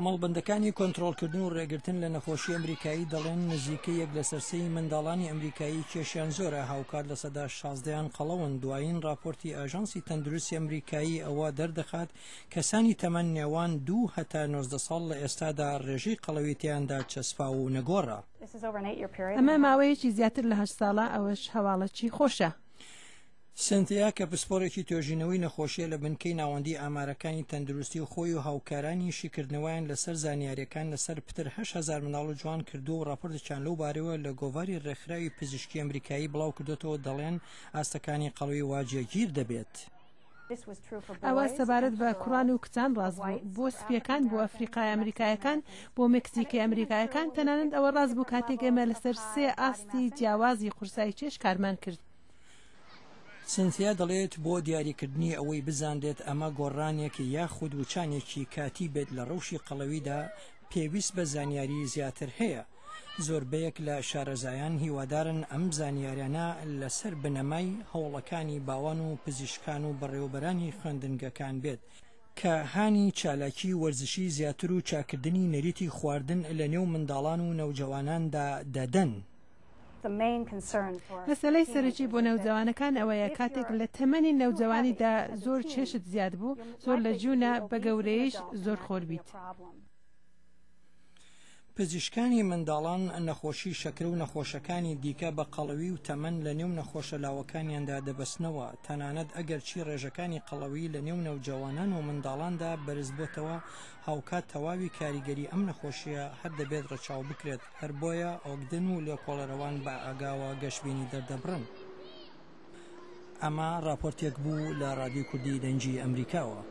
مەڵبەندەکانی کۆنترۆڵکردن و ڕێگرتن لە نەخۆشی ئەمریکایی دەڵێن نزیکەی یەک لەسەر سێی منداڵانی ئەمریکایی کێشیان زۆرە، هاوکات لەسەدا شازدەیان قەڵەون. دوایین ڕاپۆرتی ئاژانسی تەندروستی ئەمریکایی ئەوە دەردەخات کەسانی تەمەن نێوان دوو هەتا 19 ساڵ لە ئێستادا ڕێژەی قەڵەوی تێیاندا چەسپاو و نەگۆڕە. ئەمە ماوەیەکی زیاتر لە هەشت ساڵە، ئەوەش هەواڵەکی خۆشە. سنتیا کە پسپۆڕێکی توێژینەوەی نەخۆشییە لە بنکەی ناوەندی ئامارەکانی تەندروستی و خۆی و هاوکارانی شیکردنەوەیان لەسەر زانیارییەکان لەسەر پتر 8000 منداڵ و جوان کردووە و ڕاپۆرتێکیان لەو بارەیەوە لە گۆڤاری ڕێکخراوی پزیشکی ئەمریکایی بڵاوکردۆتەوە دەڵێن ئاستەکانی قەڵەوی وا جێگیر دەبێت. ئەوە سەبارەت بە کوڕان و کچان ڕاست بوو، بۆ سپییەکان، بۆ ئەفریقایە ئەمریکایەکان، بۆ مەکسیکی ئەمریکایەکان، تەنانەت ئەوە ڕاست بوو کاتێک ئێمە لەسەر سێ ئاستی جیاوازی قورسایی چێژ کارمان کرد. سنثیا دەڵێت بۆ دیاریکردنی ئەوەی بزانرێت ئەمە گۆڕانێک یاخود وچانێکی کاتی بێت لە ڕەوشی قەڵەویدا پێویست بە زانیاری زیاتر هەیە. زۆربەیەک لە شارەزایان هیوادارن ئەم زانیاریانە لەسەر بنەمای هەوڵەکانی باوان و پزیشکان و بەڕێوەبەرانی خوێندنگەکان بێت، کە هانی چالاکی وەرزشی زیاتر و چاککردنی نەریتی خواردن لە نێو منداڵان و نەوجەواناندا دەدەن. مەسەلەی سەرەکی بۆ نەوجەوانەکان ئەوەیە کاتێک لە تەمەنی نەوجەوانیدا زۆر چێشت زیاد بوو، زۆر لە جوونە بە گەورەییش زۆر خۆر بیت. پزیشکانی منداڵان نەخۆشی شەکرە و نەخۆشەکانی دیکە بە قەڵەوی و تەمەن لە نێو نەخۆشە لاوەکانیاندا دەبەستنەوە، تەنانەت ئەگەرچی ڕێژەکانی قەڵەوی لە نێو نەوجەوانان و منداڵاندا بەرزبۆتەوە، هاوکات تەواوی کاریگەری ئەم نەخۆشییە هەر دەبێت ڕەچاو بکرێت، هەر بۆیە ئۆگدن و لێکۆڵەرەوان بە ئاگاوە گەشبینی دەردەبڕن. ئەمە ڕاپۆرتێک بوو لە ڕادیۆی کوردی دەنگی ئەمریکاوە.